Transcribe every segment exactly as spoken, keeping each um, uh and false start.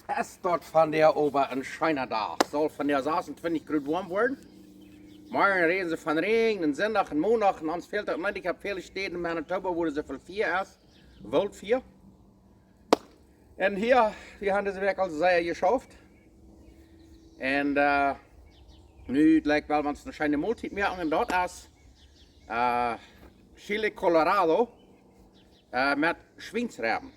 Es daut vondoag oba een scheena Dach. Saul vondoag sasuntwintich Grod woam woaren. Morjen räden see von Räajen, un Sindach un Mondach, un ons fält daut nich. Ekj hab väle Städen en Manitoba, wua see väl Fia es, Woolt Fia. Un hia, wie haben dise Wäakj aul sea jeschauft. Un, äh, nu, like, well wie ons eene scheene Moltiet moaken, un daut es, äh, Chile Colorado, äh, met Schwiensrebben.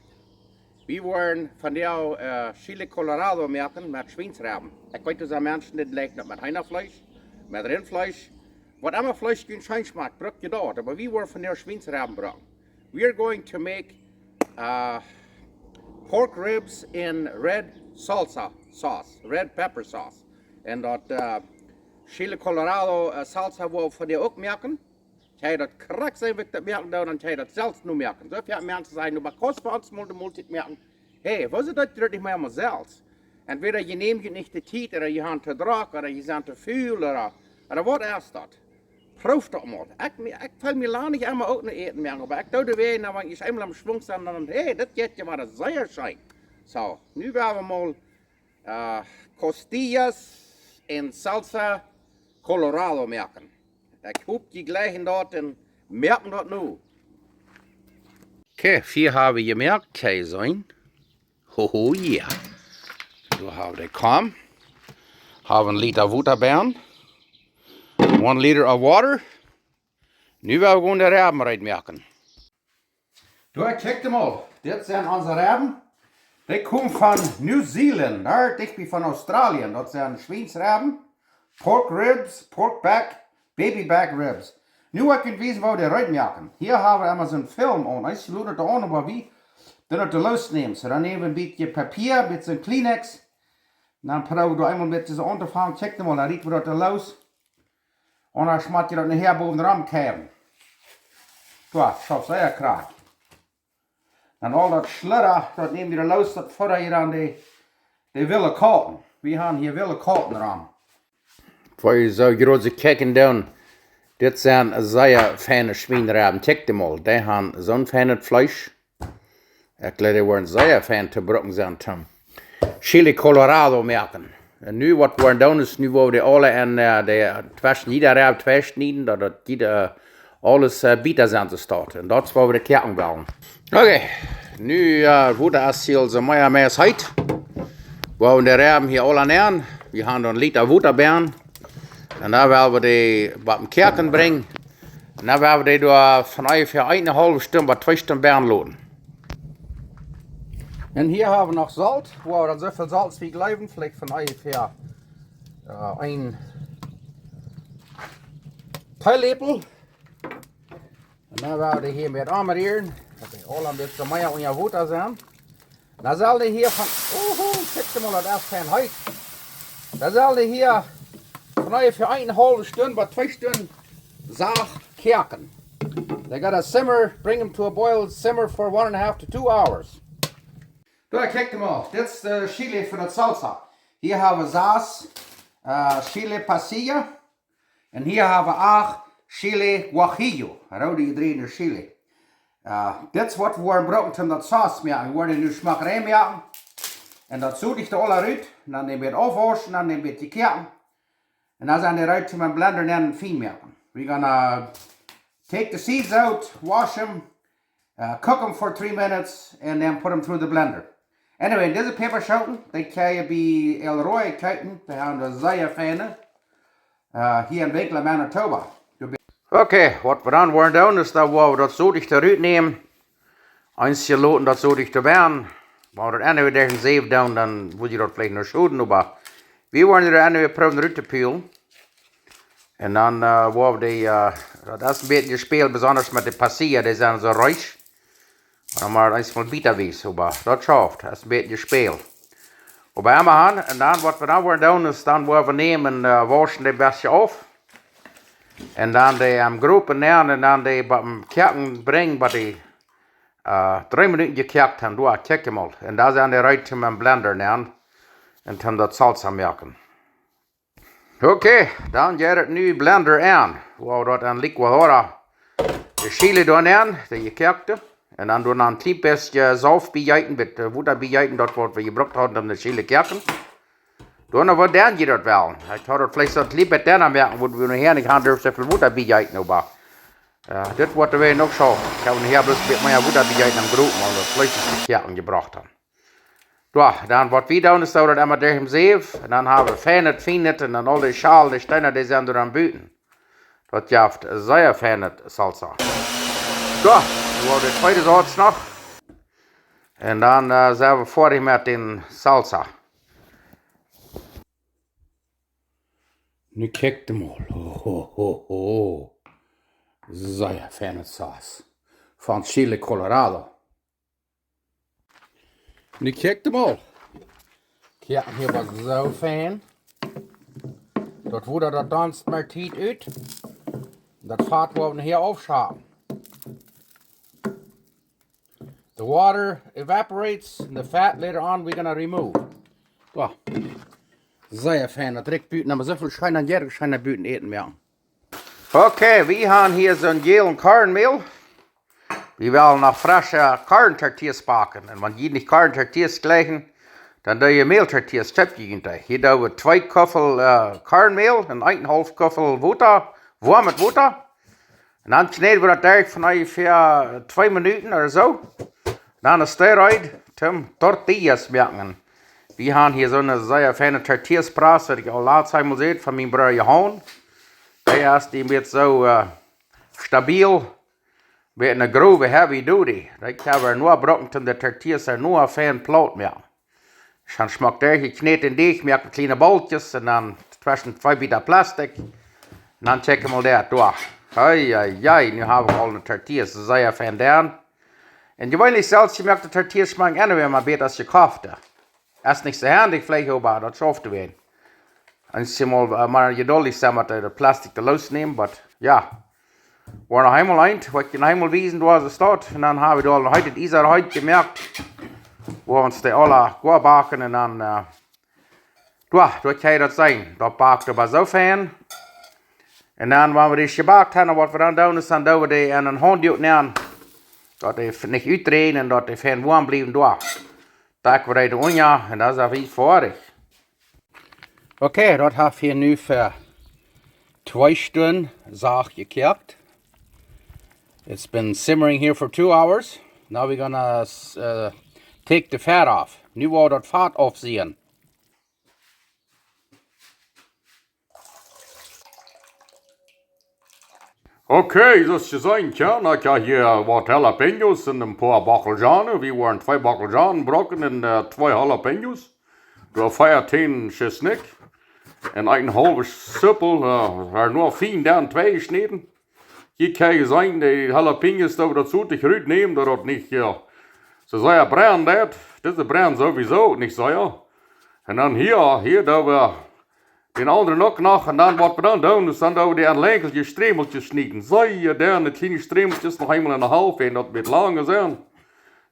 Wie woaren vondoag, äh, Chile Colorado moaken met Schwiensrebben. Ekj weet, doa sent Menschen, dee liken daut met Heenafleesch, met Rintfleesch. Waut emma Fleesch junt scheen schmakjt, brukt jie daut. Oba wie woaren vondoag Schwiensrebben brucken. We are going to make, uh, pork ribs in red salsa sauce, red pepper sauce. Un daut, äh, Chile Colorado, äh, salsa woa wie vondoag uk moaken. Ekj hab daut krakjt seenen, woo ekj daut moaken doo, un ekj hab daut selfst nu moaken. Soo väl Menschen sajen, nu, oba kaust fa ons mol de Moltiet moaken. Hey, woo es daut, daut jie daut nich mea mol selfst? Entwäda jie nämen junt nich de Tiet, ooda jie haben to drock, ooda jie sent to ful, ooda, ooda waut es daut? Prooft daut mol. Ekj, ekj feel mie lang nich emol uk no Äten moaken, oba ekj doo de Wäaj, dan wan ekj eemol aum Schwung sie, dan, hey, daut jeit je wada sea scheen. Soo, nu woa wie mol, äh, costillas en salsa colorado moaken. Ekj hop, jie jlikjen daut un moaken daut nu. Okay, hia hab wie jemoakt, kjikj soo. Ho, ho, yeah. Doa hab wie de Kom. Hab een Lita Wota bie. One liter of water. Nu woa wie gonen de Rebben reed moaken. Doa, kjikj mol. Dit sent onse Rebben. Dee komen von New Zealand, doa dicht bie von Australien. Daut sent Schwiensrebben. Pork ribs, pork back, baby back ribs. Nu woa ekj junt wiesen, woo wie dee reed moaken. Hia hab wie emma soon Film aun. Ekj lot daut aun, oba wie doonen daut loosnämen. Soo, dan näm wie een bät Papia, een bät Kleenex. Dan proow wie doa eemol met dise auntofangen. Kjikj mol, dan rieten wie daut loos. Un dan schmat jie daut nohäa bowen rom kjrieen. Doa, soo, sea krakjt. Dan aul daut Schludda, daut näm wie loos, daut foda wie dan de, de wille Kauten. Wie haben hia wille Kauten rom. Fa jie soo groot soo kjikjen doonen, dit sent sea feine Schwiensrebben. Kjikj mol, dee haben soon feinet Fleesch. Ekj jleew, dee woaren sea fein to brucken sennen, toom Chile Colorado moaken. Un nu, waut wie woaren doonen, es, nu woa wie dee aule en, äh, de, tweschen jieda Reb twee schnieden, daut, daut jieda, äh, aules, äh, bieta sennen saul. Un daut es, woo wie dee koaken wellen. Okay, nu, äh, Wota es hia aulsoo mea, mea es heet. Woa wie de Rebben hia aule nenn. Wie haben dan Lita Wota bie. Un dan woa wie dee bie daut Koaken brinjen. Un dan woa wie dee doa von onjefäa eene haulwe Stund bat twee Stund bie loten. Un hia hab wie noch Solt, wua wie dan soo väl Solt aus wie jleewen, veleicht von onjefäa, äh, een Teeläpel. Un dan woa wie dee hia met aunrieren, daut dee aul een bät mea unja Wota sent. Dan saul dee hia von, uhu, kjikj mol, daut es fein heet. Dan saul dee hia von onjefäa eene haulwe Stund bat twee Stund sacht koaken. They gotta simmer, bring them to a boil, simmer for one and a half to two hours. Doa, kjikj mol, dit es de Chile fa daut Salsa. Hia hab wie sas, äh, Chile Pasilla. Un hia hab wie acht Chile Guajillo, roode jedräwne Chile. Äh, dit es waut wie woaren brucken toom daut Saus moaken. Wie woaren nu schmock rein moaken. Un daut soo dee aula rut. Un dan dee bät aufwauschen, dan dee bät koaken. Un dan sent dee reed toom em Blender nenn fien moaken. We're gonna take the seeds out, wash them, uh, cook them for three minutes, and then put them through the blender. Anyway, dise Päpaschooten, dee kjenn jie bie El Roy kjeepen. Dee haben doa sea feine, äh, hia en Winkler, Manitoba. Okay, waut wie dan woaren doonen, es daut wie daut Soodichte rutnämen. Eent loten daut Soodichte wellen. Wan wie daut enne derch de Säw doonen, dan wudd jie daut veleicht noch schoden, oba wie woaren daut enne proowen rut to pulen. Un dan, äh, woa wie dee, äh, daut es een bät Späl, besonda met de Pasilla, dee sent soo reesch. Dan mott eent mol bieta wiesen, oba daut schauft, daut es een bät Späl. Oba emmahan, un dan waut wie dan woaren doonen, es dan woa wie nämen, äh, wauschen dee een bät auf. Un dan dee aum Gropen nenn, un dan dee bie daut Koaken brinjen, bat dee, äh, dree Minuten jekoakt haben, doa, kjikj mol. Un dan sent dee reed toom em Blender nenn. Un toom daut Salsa moaken. Okay, dan jeit et nu Blender aun. Woa wie daut en licuadora. De Chile doa nenn, de jekoakte. Un dan doa noch een kjlien bät Sauft biejeeten, bät Wota biejeeten, daut waut wie jebrukt hauden om de Chili to koaken. Dan woa wie dan je daut wellen. Ekj haud daut veleicht soo een kjlien bät dan moaken, wua wie nohäa nich han durft soo väl Wota biejeeten, oba dit woat wie uk soo. Ekj hab nohäa bloos een bät mea Wota biejeeten aum Gropen, om daut Fleesch to koaken jebrocht haben. Jo, dan waut wie doonen es, daut emma derch dän Säw. Un dan hab wie feinet, fienet un dan aul de Schalen, de Steena, dee sent doa aum buten. Daut jeft sea feinet Salsa. Jo, dan woa wie de tweede Saus noch. Un dan sent wie foadich met dän Salsa. Nu kjikjt mol. Ho, ho, ho, ho. Sea feine Saus. Von Chile Colorado. Nu kjikjt mol. Kjikj, hia wia soo fein. Daut Wota, daut daunst mea Tiet ut. Daut Fat woa wie hia aufschapen. The water evaporates and the fat later on we're gonna remove. Jo. Sea fein. Daut rikjt buten emma soo väl scheena, un jie kjennen buten Äten moaken. Okay, wie han hia soon jälen Kornmäl. Wie wellen noch fresche Korntortillas backen. Un wan jie nich Korntortillas jlikjen, dan doo jie Mältortillas, kjeep jie junt dee. Hia doo wie twee Kuffel Kornmäl un eenenhaulf Kuffel Wota, woamet Wota. Un dan kjnäd wie daut derch fa onjefäa twee Minuten ooda soo. Dan es dee reed toom Tortillas moaken. Wie han hia soone sea feine Tortillas-Press, waut ekj aul latst eemol säd, von mien Brooda Johan. Dee es dee met soo stabil, met eene growe heavy duty. Dee kjenn wie nu brucken toom de Tortillas nu fein plaut moaken. Scheen schmock derchjekjnät en Deajch, moakt kjliene Boltjes un dan tweschen twee Bät Plastik. Un dan kjikj mol doa. Hei, hei, hei, nu hab ekj aul eene Tortilla, sea fein dan. Un jeweenlich selfst jemoakte Tortillas schmakjen emma bäta aus jekoffte. Es nich soo haundich veleicht, oba daut schauft wäa. Eemol mea jeduldich sennen met daut Plastik to loosnämen, but jo. Woa noch eemol eent, woa ekj noch eemol wiesen, woo see steit. Un dan hab wie doa noch heet daut Iesa heet jemoakt. Woa wie ons dee aula goa backen un dan, jo, daut kjenn jie daut seenen. Daut backt oba soo fein. Un dan, wan wie dee jebackt han, waut wie dan doonen, es dan doo wie dee en een Haundtuch nämen, daut dee nich utdrieejen un daut dee fein woam bliewen doa. Dakj wie dee unja un dan sent wie foadich. Okay, daut haft hia nu fa twee Stunden sacht jekoakt. It's been simmering here for two hours. Now we're gonna take the fat off. Nu woa wie daut Fat aufsieen. Okay, soo aus jie seenen kjennen, ekj hab hia waut Jalapeños un een poa Bockelzhonen. Wie woaren twee Bockelzhonen brucken un twee Jalapeños. Doa veatieen Tschesnikj. Un eene haulwe Zippel, nu fien dan twei jeschnäden. Jie kjenn seenen, de Jalapeños, daut wie daut soo rutnämen, daut daut nich soo sea brennen deit. Dise brennen sowieso nich sea. Un dan hia, hia doo wie dän aundren uk noch, un dan waut wie dan doonen, es dan doo wie dee en lenjliche Strämelkjes schnieden. Sea denne kjliene Strämelkjes, noch eemol en de Halft, un daut woat lang sennen.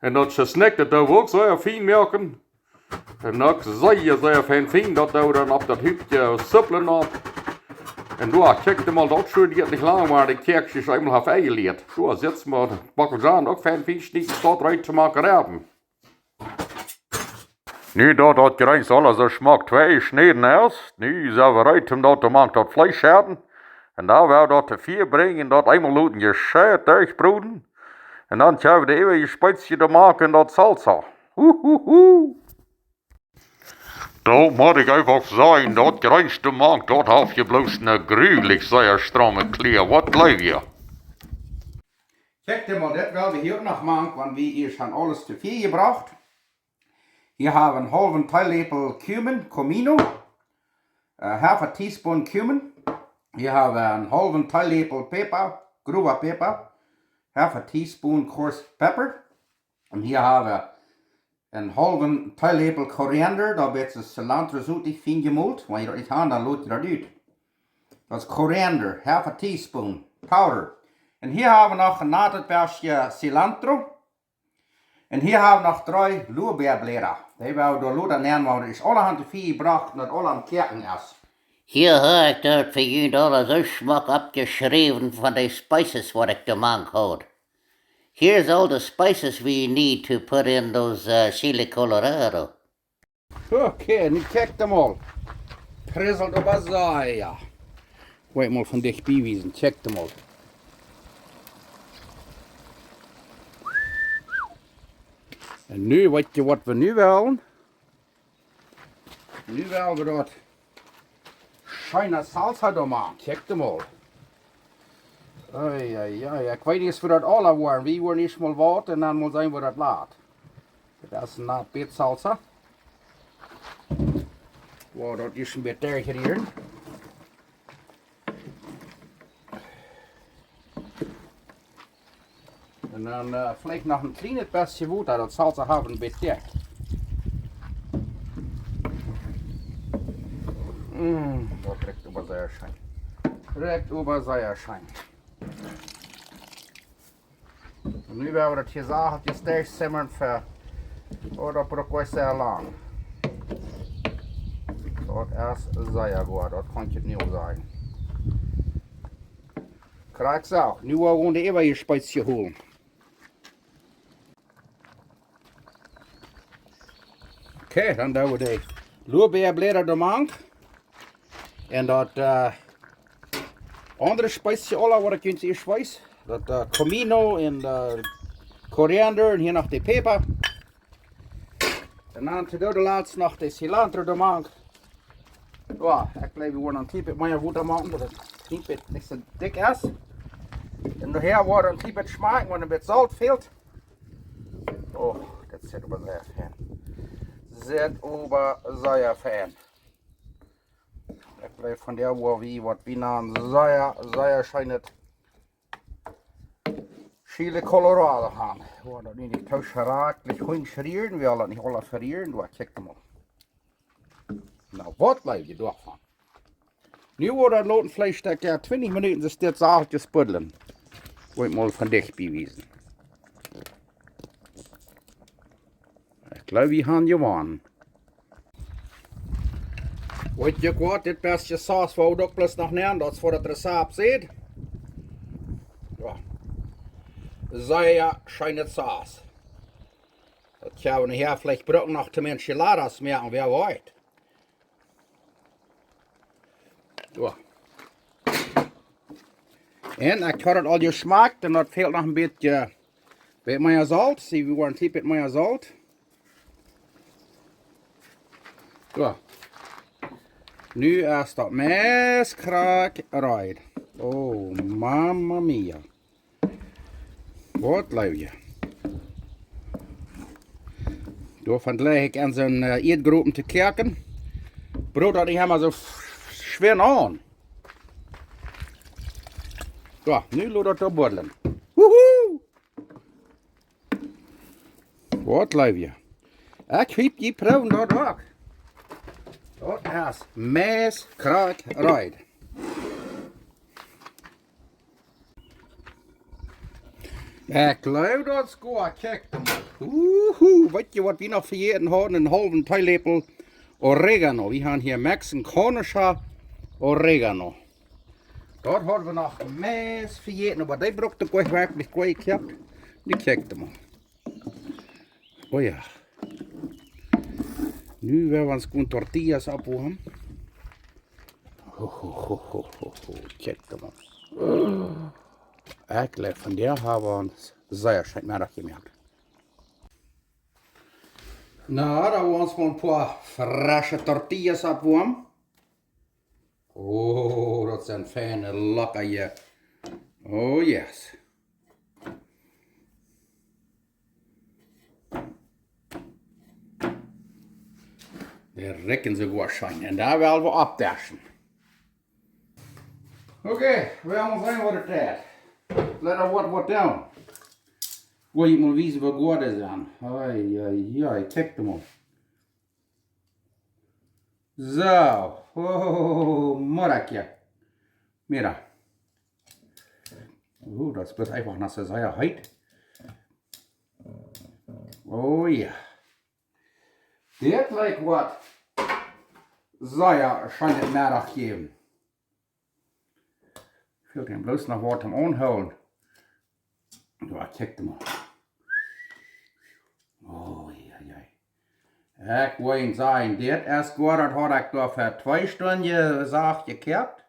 Un daut Tschesnikj, daut doo wie uk sea fien moaken. Un uk sea, sea fien, fien, daut doo wie dan opp daut Hupje Zippel opp. Un doa, kjikj mol, daut schuad nich lang, oba de Kjäakjsche es eemol haft enjelieet. Doa sitt mol, Bockelzhonen uk fien, fien schnieden, daut reed to moaken haben. Nu daut daut Jreens aules soo schmock twei jeschnäden es, nu sent wie reed om daut to mank daut Fleesch schäden. Un dan woa wie daut to Fia brinjen, daut eemol loten jescheit derchbroden. Un dan kjenn wie de äwaje Speezjes doa mank en daut Salsa. Hu, hu, hu. Daut mott ekj eefach sajen, daut Jreens doa mank, daut haft je bloos ne grulich sea straume Klia. Waut jleew jie? Kjikj mol, dit woa wie hia uk noch mank, wan wie ieescht han aules to Fia jebrocht. Hia hab wie een haulwen Teeläpel cumin, comino, half a teaspoon cumin. Hia hab wie een haulwen Teeläpel Päpa, growa Päpa, half a teaspoon coarse pepper. Un hia hab wie een haulwen Teeläpel Koriander, daut es Cilantro, soo fien jemolt. Wan jie daut nich han, dan lot jie daut ut. Daut es Koriander, half a teaspoon powder. Un hia hab wie noch een natet bät Cilantro. Un hia hab wie noch dree Luabäabläda. Dee woa wie doa lota nämen, wan wie ieescht aule han to Fia jebrocht un daut aule aum Koaken es. Hia hab ekj daut fa junt aula soo schmock oppjeschräwen von de Speezjes, waut ekj doa mank haud. Here's all the spices we need to put in those uh, chili colorado. Okay, nu kjikj emol. Prasselt oba sea. Woa ekj mol von dicht bie wiesen. Kjikj emol. Un nu weet jie waut wie nu wellen. Nu wellen wie daut scheene Salsa doa moaken. Kjikj emol. Oi, oi, oi. Ekj weet nich aus wie daut aula woaren. Wie woaren ieescht mol waut un dan mol seenen woo daut lat. Daut es een bät Salsa. Wow, daut es een bät derchrieren. Un dan eh, veleicht noch een kjlien bät Wota, daut Salsa haft een bät Dikj. Mm, daut rikjt oba sea scheen. Rikjt oba sea scheen. Un nu woa wie daut hia sacht ieescht derchsimmren fa, oh, daut brukt uk sea lang. Daut es sea goot, daut kaun ekj nu aul sajen. Krakjt soo, nu woa wie de äwaje Spices hia holen. Okay, dan doo wie de Luabeabläda doa mank. Un daut eh, aundre Spices aula waut ekj junt ieescht wies. Daut eh, Comino un eh, Koriander un hia noch de Päpa. Un dan to goode latst noch de Cilantro doa mank. Jo, ekj jleew wie woaren een kjlien bät mea Wota moaken, daut daut een kjlien bät nich soo dikj es. Un nohäa woat een kjlien bät schmakjen, wan een bät Solt fält. Oh, daut sitt oba sea fein. Sitt oba sea fein. Ekj jleew von dee woa wie waut wie nanen sea, sea scheenet Chile Colorado han. Woa daut nu nich too schrakjlich hunjsch rieren, wie wellen daut nich aules verrieren, doa kjikj mol. Nu, waut jleew jie doavon? Nu woat daut loten Fleesch stekjen, twintich Minuten, daut es dit sacht jebuddelt. Woa ekj mol von dicht bie wiesen. Ekj jleew, wie han jewonnen. Weet jie waut, dit bät Saus woa wie uk bloos noch nämen, daut es fa daut Rezept, seet. Jo. Sea scheene Saus. Daut kjenn wie nohäa veleicht brucken noch to Enchiladas moaken, wäa weet. Jo. Un ekj hab daut aul jeschmakjt un daut fält noch een bät, bät mea Solt. See, wie woaren een bät mea Solt. Jo. Nu es daut Mess krakjt reed. Oh, mamma mia. Waut jleew jie? Doavon jleew ekj aun soon eh, Ieedgropen to koaken. Broot daut nich emma soo f- schwind aun. Jo, nu lot daut doa buddlen. Wuhu! Waut jleew jie? Ekj hop jie proowen daut uk. Daut es Mess krakjt reed. Ekj jleew daut es goot, kjikj dan. Wuhu, weet jie waut wie noch vejäten hauden? Een haulwen Teeläpel Oregano. Wie han hia mexikaunischa Oregano. Daut hauden wie noch meist vejäten, oba dee brukt uk werkjlich goot jekjäat. Nu kjikj mol. Oh jo. Nu woa wie ons gewoon Tortillas oppwoamen. Ho, ho, ho, ho, ho, ho. Kjikj mol. Ekj jleew, von dee hab wie ons sea scheen Meddach jemoakt. Na, dan woa wie ons mol een poa fresche Tortillas oppwoamen. Oh, daut sent feine, leckere. Oh yes. Dee rikjen soo goot scheen. Un dee well wie oppdischen. Okay, wie motten seenen waut et deit. Let us what what down. Woa ekj mol wiesen waut goot es aun. Ai, ai, ai, kjikj mol. Soo. Oh, Morakje. Mira. Oh, daut es bloos eefach noch soo sea heet. Oh jo. Dit jlikjt waut sea scheen Meddach jäwen. Fält am bloos noch waut toom aunhoolen. Jo, kjikj mol. Oh, ja, ja. Ekj woa junt sajen, dit es goa, daut haud ekj doa fa twee Stunden sacht jekoakt.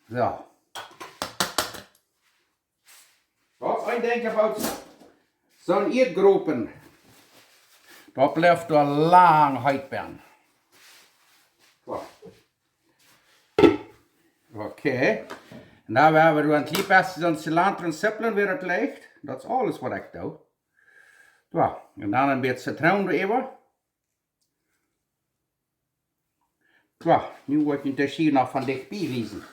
Soo. Daut es een Dinkj, about soon Ieedgropen. Daut blift doa lang heet benne. Soo. Okay. Un dan woa wie doa een kjlien bät soon Cilantro un Zippel, wua daut lijcht. Daut es aules waut ekj doo. Soo. Un dan een bät Zitroon doaräwa. Soo, nu woa ekj junt daut hia noch von dicht bie wiesen.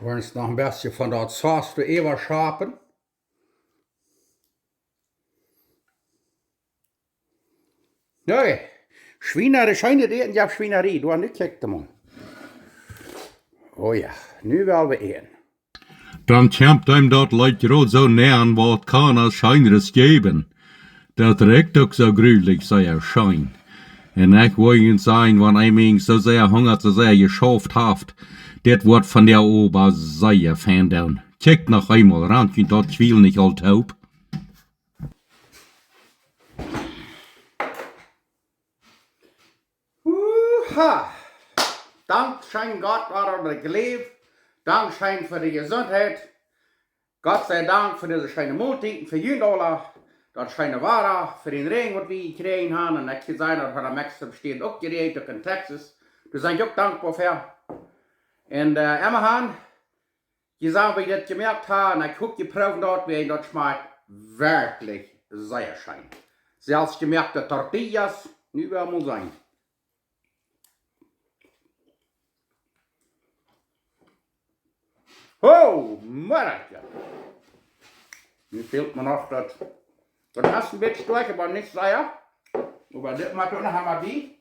Woa wie noch een bät von daut Saus doaräwa schaupen. Nä, Schwienarie, scheene Räden, jo, Schwienarie, du hast nich kjikj, Mann. Oh jo, nu well wie äten. Dan kjemt eenem daut Leet jrod soo nenn, waut kaun et Scheenret jäwen? Daut rikjt uk soo jrulich sea scheen. Un ekj woa junt sajen, wan eena soo sea hungat, soo sea jeschauft haft, dit woat vondoag oba sea fein doonen. Kjikjt noch eemol, rant junt daut Kjwiel nich aul toop. Uha. Dankscheen Gott, wada daut ekj läw. Dankscheen fa de Jesuntheit. Gott sie Dank fa dise scheene Moltiet, fa junt aula. Daut scheene Wada, fa dän Räajen, waut wie jekjräajen haben. Un ekj sie seenen, daut haft em Mexiko State uk jeräajent, uk en Texas. Doa sie ekj uk dankboa fa. Un, äh, emmahan, jie sajen, woo jie daut jemoakt haben, un ekj hop, jie proowen daut, wiels daut schmakjt werkjlich sea scheen. Selfst jemoakte Tortillas, nu woa wie mol seenen. Oh, Marke. Nu fält mie noch daut. Daut es een bät stoakj, oba nich sea. Oba dit moak wie noch eemol bie.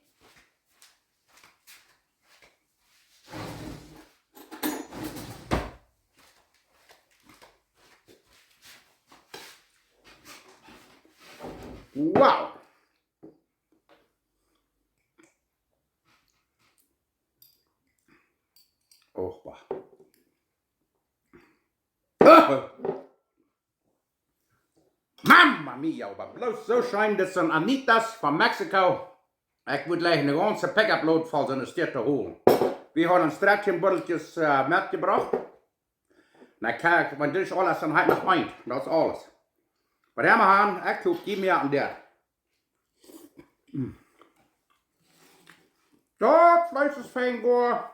Wow. Och, bah. Mamma mia, oba bloos soo scheen, dit sent Anitas von Mexiko. Ekj wudd jlikj eene gaunze Pickup-Load voll soone Städ to holen. Wie haben een Stretchen Buddelkjes, äh, metjebrocht. Na, kjikj, wan dit aules, dan hab ekj noch eent. Daut es aules. Oba emmahan, ekj hop, jie moaken dit. Mm. Daut Fleesch es fein goa.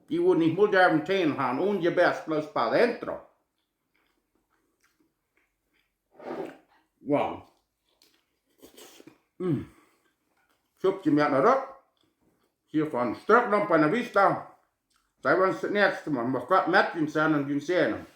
Dee woat nich mol derwen Tänen haben, onen Jebees, bloos pa dentro. Wow. Mm. Schupje mea no daut. Hia von Strucklump an de Vista. Seen wie ons daut näakjste Mol. Mach Gott met junt sennen un junt säajnen.